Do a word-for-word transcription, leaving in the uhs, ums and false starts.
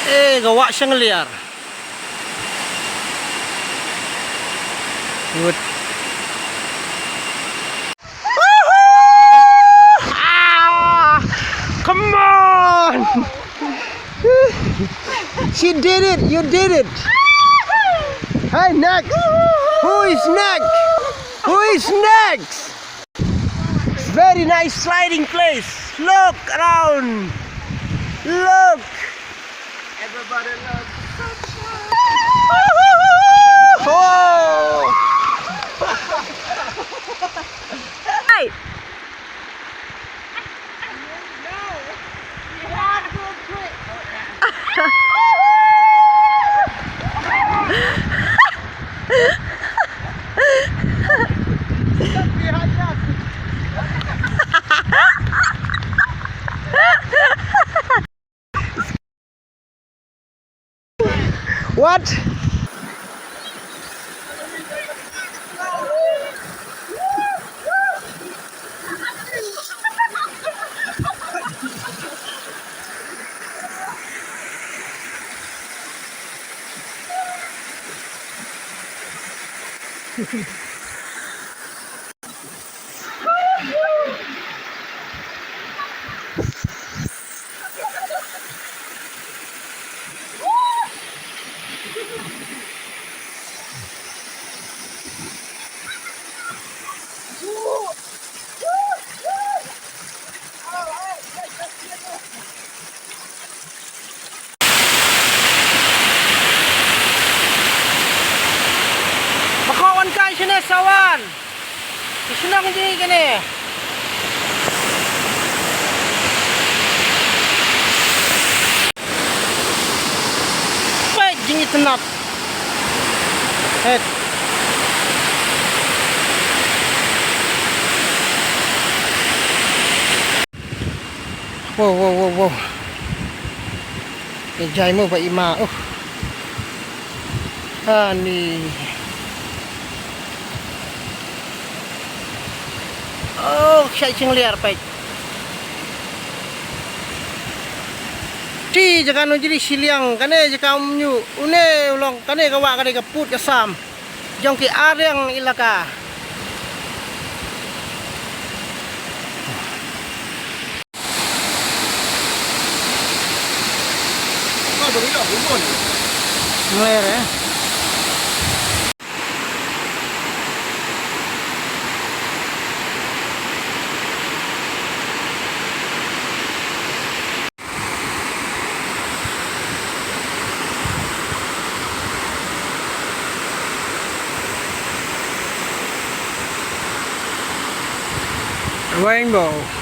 Eh, ka wah Shangliar. Good. Ah, come on! She did it! You did it! Hey, next! Who is next? Who is next? Very nice sliding place. Look around. Look. Everybody loves the sunshine. Oh. Hey. What? Ba ka wan kai shane sa wan. Ki shnong jong ngi kane. Peit jingitynnat. Het. Wow, wow, wow, wow. Ka jai mo ba i ma, oh. Ani. Oh, shai Shangliar peit. Te jaka no jri shiliang, kane jaka Umñiuh, une u long, kane ka wah, kane ka pud ka sam jong ki Ariang Elaka. Ngler, eh. Rainbow.